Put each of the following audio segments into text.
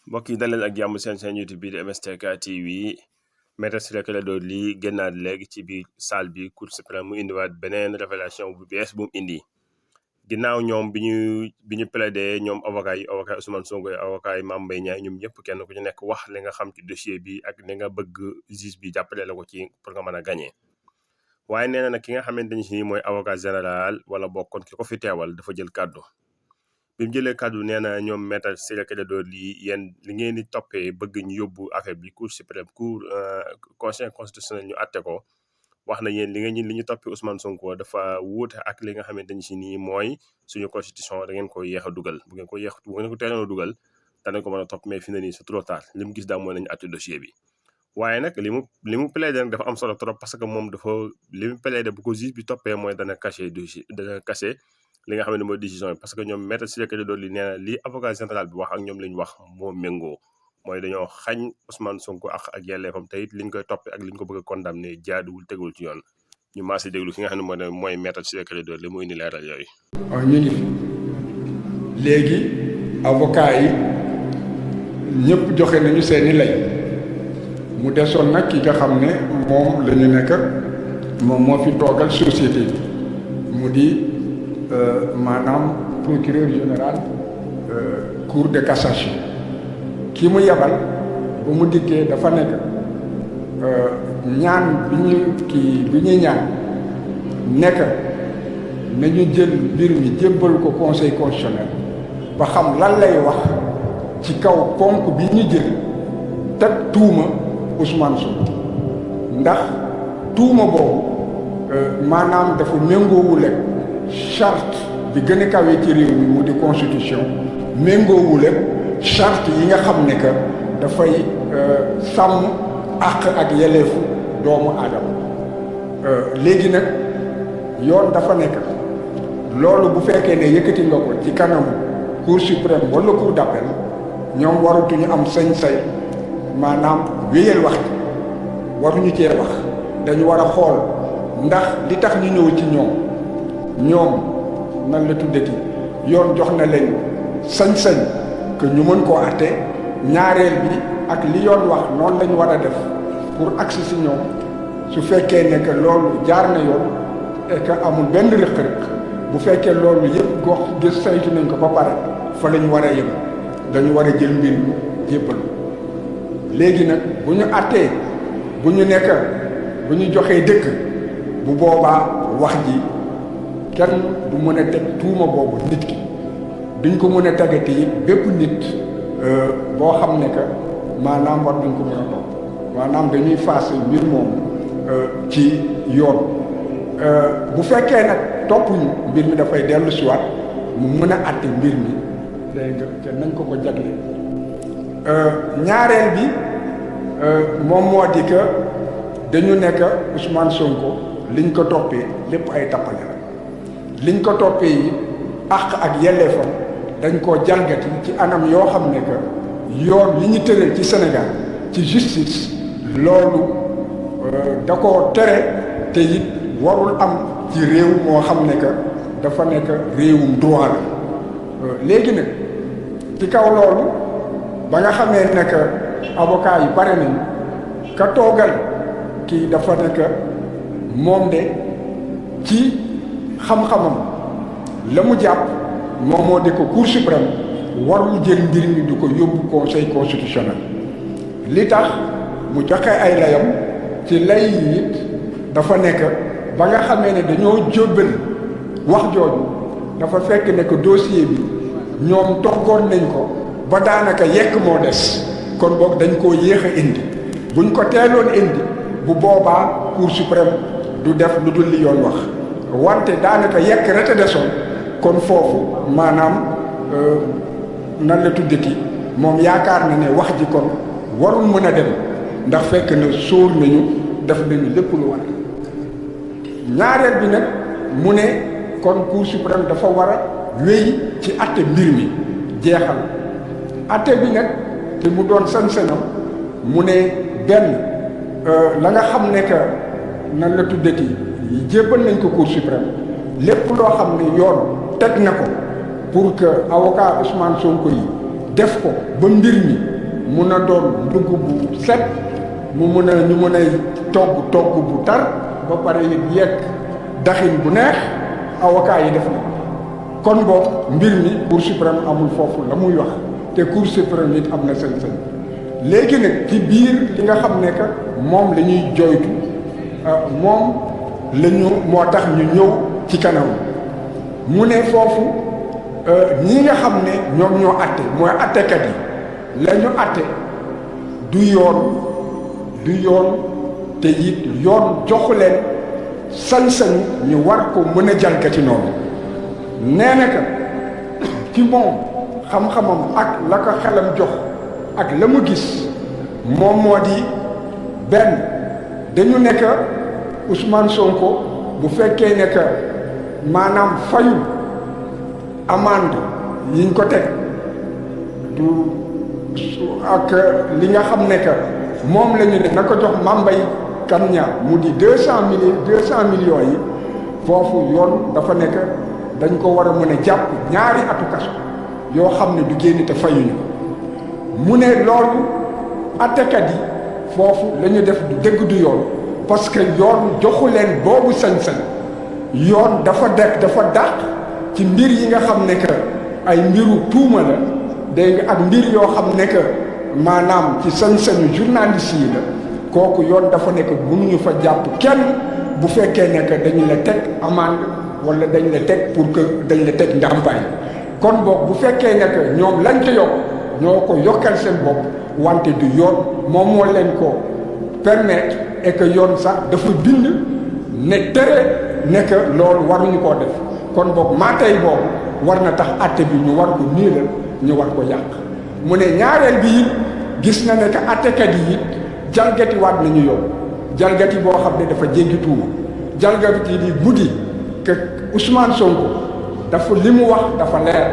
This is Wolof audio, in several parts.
mbokk yi daleen ak jàmm seen YouTube bi di MSTK TV me.ciré lii génnaat léegi ci biir salle bi cour suprême mu indiwaat beneen révélation bu bees bu mu indi ginnaaw ñoom bi ñu plaidé ñoom avocat Ousmane Sonko yi avocat yi Mame Mbaye Niang ñoom ñëpp kenn ku ci nekk wax li nga xam ci dossier bi ak li nga bëgg juge bi jàppale la ko ci pour nga mën a gagné. waaye nee na nag ki nga xamante ni si mooy avocat général wala bokkoon ki ko fi teewal dafa jël kàddu bi mu jëlee kàddu nee na ñoom me.ciré lii yéen li ngeen di toppee bëgg ñu yóbbu affaire bi cour suprême conseil constitutionnel ñu àtte ko wax na yéen li ñu toppee Ousmane Sonko dafa wuute ak li nga xamante ni si nii mooy suñu constitution da ngeen ko yéex a dugal bu ngeen ko teeloon a dugal danañ ko mën a topp mais fi na nii c'est trop tard li mu gis daal mooy nañu àtte dossier bi. waaye nag li mu plaidé nag dafa am solo trop parce que moom dafa li mu plaidé bu ko juge bi toppee mooy dana caché dossier dana caché li nga xam ne mooy décision yi parce que ñoom me.ciré li nee na li avocat général bi wax ak ñoom li ñu wax moo méngoo mooy dañoo xañ Ousmane Sonko ak yelleefam te it liñ koy toppee ak liñ ko bëgg a condamné jaaduwul tegul ci yoon ñu maasi déglu ki nga xam ne mooy me.ciré li mu indi leeral yooyu. ñu ngi fi léegi avocat yi ñëpp joxe nañu seeni lay mu desoon nag ki nga xam ne moom la ñu nekk moom moo fi toogal société bi mu di maanaam procureur général cour de cassation ki mu yebal ba mu dikkee dafa nekk ñaan bi ñuy ñaan nekk nañu jël mbir mi jébbal ko conseil constitutionnel ba xam lan lay wax ci kaw ponk bi ñu jël teg tuuma Ousmane Sonko ndax tuuma boobu maanaam dafa méngoowul ak charte bi gën a kawee ci réew mi mu di constitution méngoowul ak charte yi nga xam ne que dafay sàmm àq ak yelleefu doomu aadama léegi nag yoon dafa nekk loolu bu fekkee ne yëkkati nga ko ci kanamu cour suprême wala cour d'appel ñoom waratuñu am sañ-sañ maanaam wéyal wax waruñu cee wax dañu war a xool ndax li tax ñu ñëw ci ñoom nan la tuddati yoon jox na leen sañ-sañ que ñu mën koo àtte ñaareel bi ak li yoon wax noonu lañu war a def pour agsi si ñoom su fekkee ne que loolu jaar na yoon et que amul benn rëq-rëq bu fekkee loolu yëpp gox gis saytu nañ ko ba pare fa la ñu war a yem dañu war a jël mbir mi jébbal léegi nag bu ñu àttee bu ñu nekk bu ñu joxee dëkk bu boobaa wax ji kenn du mën a teg tuuma boobu nit ki duñ ko mën a tegati yi bépp nit boo xam ne que maanaam war duñ ko mën a topp maanaam dañuy faase mbir moomu ci yoon bu fekkee nag toppuñu mbir mi dafay dellu siwaat mu mën a àtte mbir mi dégg nga te nañ ko jagle ñaareel bi moom moo di que dañu nekk Ousmane Sonko liñ ko toppee lépp ay tappale la liñ ko toppee yi àq ak yelleefam dañ koo jalgati ci anam yoo xam ne que yoon li ñu tëral ci Sénégal ci justice loolu da koo tere te it warul am ci réew moo xam ne que dafa nekk réewum droit la léegi nag ci kaw loolu ba nga xamee ne que avocat yi bare nañ ka toogal kii dafa nekk moom de ci xam-xamam la mu jàpp moom moo di ko cour suprême warul jël mbir mi du ko yóbbu conseil constitutionnel li tax mu joxe ay layam ci lay yi it dafa nekk ba nga xamee ne dañoo jóbbal wax jooju dafa fekk ne que dossier bi ñoom toggoon nañ ko ba daanaka yekk moo des kon boog dañ koo yéex a indi buñ ko teeloon indi bu boobaa cour suprême du def lu dul li yoon wax wante daanaka yekk rek a desoon kon foofu maanaam nan la tuddati moom yaakaar na ne wax ji kon warul mën a dem ndax fekk na sóor nañu def nañu lépp lu war ñaareel bi nag mu ne kon cour suprême dafa war a wéy ci àtte mbir mi jeexal àtte bi nag te mu doon sañ-sañam mu ne benn la nga xam ne que nan la tuddati jébbal nañ ko cour suprême lépp loo xam ne yoon teg na ko pour que avocat Ousmane Sonko yi def ko ba mbir mi mun a doon ndugg bu set ñu mun a togg bu tar ba pare yekk daxin bu neex avocat yi def na kon boog mbir mi cour suprême amul foofu la muy wax te cour suprême nit am na sañ-sañ léegi nag ci biir li nga xam ne que moom la ñuy joytu moom la ñu moo tax ñu ñëw ci kanam mu ne foofu ñi nga xam ne ñoom ñoo atte mooy attekat yi la ñu atte du yoon te it yoon joxu leen sañ-sañu ñu war ko mën a jalgati noonu nee na que ci moom xam-xamam ak la ko xelam jox ak la mu gis moom moo di benn dañu nekk Ousmane Sonko bu fekkee ne que maanaam fayul amende yiñ ko teg du ak li nga xam ne que moom la ñu ne na ko jox mambay kan ñaar mu di 200 millions yi foofu yoon dafa nekk dañ ko war a mën a jàpp ñaari atu kaso yoo xam ne du génn te fayuñu mu ne loolu attekat yi foofu la ñu def du dëgg du yoon parce que yoon joxu leen boobu sañ-sañ yoon dafa dàq ci mbir yi nga xam ne que ay mbiru tuuma la dégg nga ak mbir yoo xam ne que maanaam ci sañ-sañu journaliste yi la kooku yoon dafa nekk mënuñu fa jàpp kenn bu fekkee ne que dañu la teg amende wala dañ la teg pour que dañ la teg ndàmpaay kon boog bu fekkee ne que ñoom lañ ca yokk ñoo ko yokkal seen bopp wante du yoon moom moo leen ko permettre et que yoon sax dafa bind ne tere ne que loolu waruñu koo def kon boog maa tey boobu war na tax atte bi ñu war ko niilal ñu war ko yàq mu ne ñaareel bi it gis na ne que attekat yi it jalgati waat nañu yow jalgati boo xam ne dafa jéggi tuuma jalgati bi mu di que Ousmane Sonko dafa li mu wax dafa leer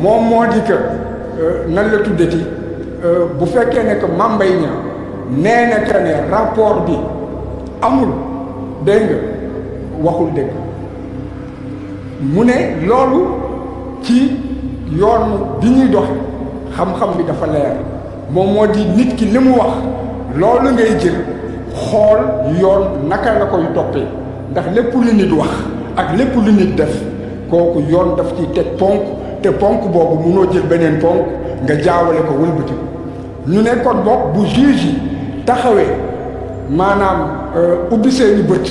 moom moo di que nan la tuddati bu fekkee ne que Mame Mbaye Niang nee na que ne rapport bi amul dégg nga waxul dëgg mu ne loolu ci yoon bi ñuy doxe xam-xam bi dafa leer moom moo di nit ki li mu wax loolu ngay jël xool yoon naka la koy toppee ndax lépp lu nit wax ak lépp lu nit def kooku yoon daf ci teg ponk te ponk boobu munoo jël beneen ponk nga jaawale ko wëlbati ñu ne kon boog bu juge yi taxawee maanaam ubbi seeni bët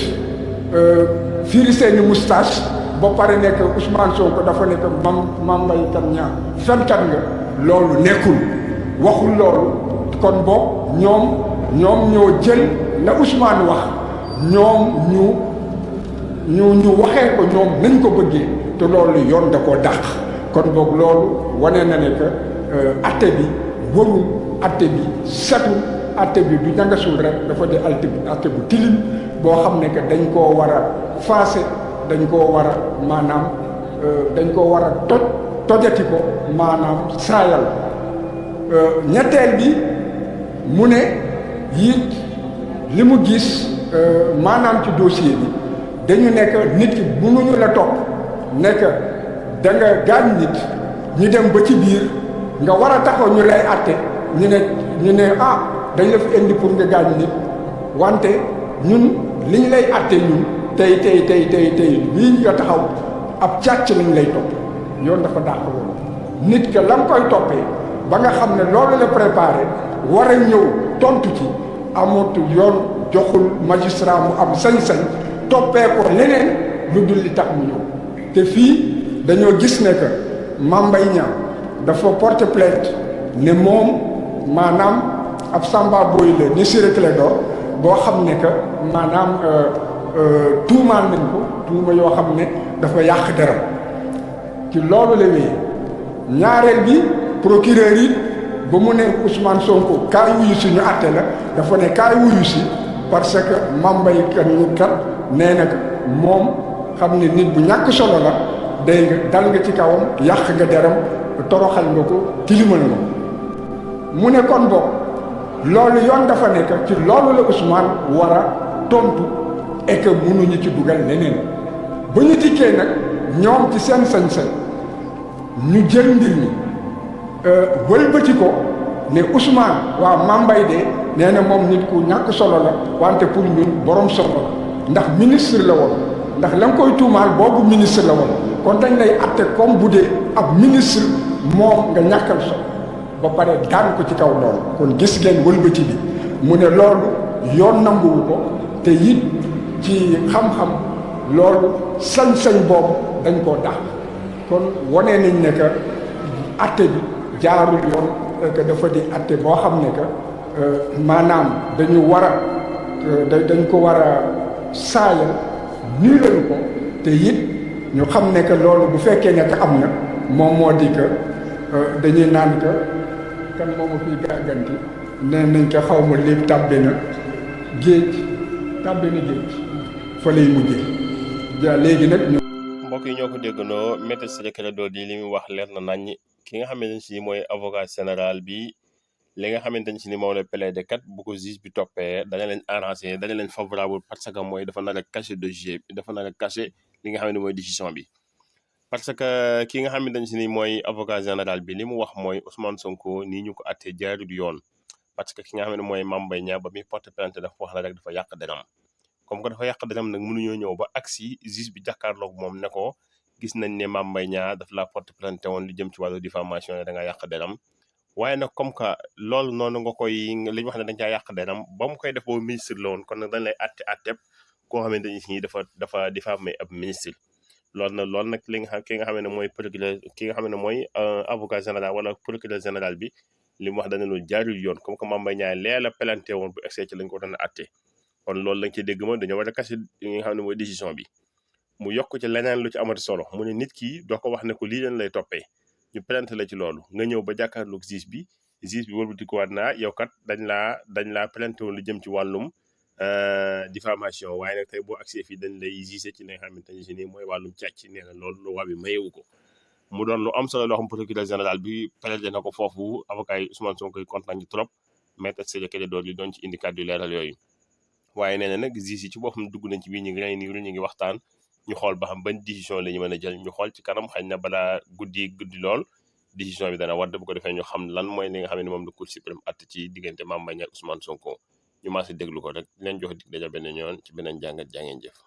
firi seeni moustache ba pare nekk Ousmane Sonko dafa nekk Mame Mbaye Niang fenkat nga loolu nekkul waxul loolu kon boog ñoom ñoo jël la Ousmane wax ñoom ñu waxee ko ñoom nañ ko bëggee te loolu yoon da koo dàq kon boog loolu wane na ne que atte bi warul atte bi setul atte bi du ñangasul rek dafa di atte bu tilim boo xam ne que dañ koo war a faase dañ koo war a maanaam dañ koo war a tojati ko maanaam saayal ñetteel bi mu ne it li mu gis maanaam ci dossier bi dañu nekk nit ki mënuñu la topp nekk da nga gaañ nit ñu dem ba ci biir nga war a taxaw ñu lay atte ñu ne ah dañ la fi indi pour nga gaañ nit wante ñun liñ lay atte ñun tey bii nga taxaw ab càcc lañ lay topp yoon dafa dàq loolu nit ka la nga koy toppee ba nga xam ne loolu la préparé war a ñëw tontu ci amut yoon joxul magistrat mu am sañ-sañ toppee ko leneen lu dul li tax mu ñëw te fii dañoo gis ne que Mame Mbaye Niang dafa porter plainte ne moom maanaam ab samba boy la ni ciré celédor boo xam ne que maanaam tuumaan nañ ko tuuma yoo xam ne dafa yàq deram ci loolu la wéyee ñaareel bi procureur yi ba mu ne Ousmane Sonko kaay wuyu si ñu àtte la dafa ne kaay wuyu si parce que Mame Mbaye kat nee na moom xam ne nit bu ñàkk solo la day nga dal nga ci kawam yàq nga deram toroxal nga ko tilimal nga mu ne kon boog loolu yoon dafa nekk ci loolu la Ousmane war a tontu et que mënuñu ci dugal leneen ba ñu dikkee nag ñoom ci seen sañ-sañ ñu jël mbir mi wëlbati ko ne Ousmane waaw Mame Mbaye de nee na moom nit ku ñàkk solo la wante pour ñun borom solo la ndax ministre la woon ndax la nga koy tuumaal boobu ministre la woon kon dañ lay atte comme bu dee ab ministre moom nga ñàkkal solo ba pare daan ko ci kaw loolu kon gis ngeen wëlbati bi mu ne loolu yoon nanguwu ko te it ci xam-xam loolu sañ-sañ boobu dañ koo dàq kon wane nañ ne que atte bi jaarul yoon que dafa di atte boo xam ne que maanaam dañu war a dañ ko war a saayal nii lañu ko te it ñu xam ne que loolu bu fekkee ne que am na moom moo di que dañuy naan que kan moomu fiy gàgganti nee nañ ko xaw ma léegi tàbbi na géej fa lay mujjee ja léegi nag ñu mbokk yi ñoo ko déggandoo me.ciré di li muy wax leer na nañ ki nga xamante ne si mooy avocat général bi li nga xamante ne si ni moom la plaidé kat bu ko juge bi toppee dana leen arrangé dana leen favorable parce que mooy dafa nar a caché dossier bi dafa nar a caché li nga xam ne mooy décision bi parce que ki nga xamante ne si ni mooy avocat général bi li mu wax mooy Ousmane Sonko nii ñu ko attee jaarul yoon parce que ki nga xam ne mooy Mame Mbaye Niang ba muy porte plainte dafa wax la rek dafa yàq deram comme que dafa yàq deram nag mënuñoo ñëw ba agsi juge bi jàkkaarloog moom ne ko gis nañ ne Mame Mbaye Niang daf la porte plainte woon li jëm ci wàllu diffamation ne da nga yàq deram waaye nag comme que loolu noonu nga koy li ñu wax ne dañ caa yàq deram ba mu koy def boobu ministre la woon kon nag dañ lay atteb koo xamante ni dafa diffamé ab ministre loolu nag li nga xam ki nga xam ne mooy procureur ki nga xam ne mooy avocat général wala procureur général bi li mu wax dana lu jaarul yoon comme que Mame Mbaye Niang lee la plainte woon bu excès ci lañ ko doon atte kon loolu lañ ci dégg ma dañoo war a kase li nga xam ne mooy décision bi mu yokk ci leneen lu ci amati solo mu ne nit ki doo ko wax ne ko lii leen lay toppee ñu plainte la ci loolu nga ñëw ba jàkkaarloog juge bi wëlbati ko waat naa yow kat dañ laa plainte woon lu jëm ci wàllum diffamation waaye nag tey boo accès fii dañ lay juger ci li nga xamante ne si nii mooy wàllum càcc nee na loolu loi bi mayewu ko mu doon lu am solo loo xam procureur général bi plaidé na ko foofu avocat yi Ousmane Sonko koy kontaan ci trop me.ciré li doon ci indi kàddu yu leeral yooyu waaye nee na nag juge yi ci boppam dugg nañ ci biir ñu ngi rey ñu ngi waxtaan ñu xool ba xam ban décision la ñu mën a jël ñu xool ci kanam xañ na balaa guddi lool décision bi dana wadd bu ko defee ñu xam lan mooy li nga xam ne moom la cour suprême att ci diggante Mame Mbaye Niang ak Ousmane Sonko ñu maa si déglu ko rek leen jox dig daja beneen yoon ci beneen jàngat jaa ngeen jëf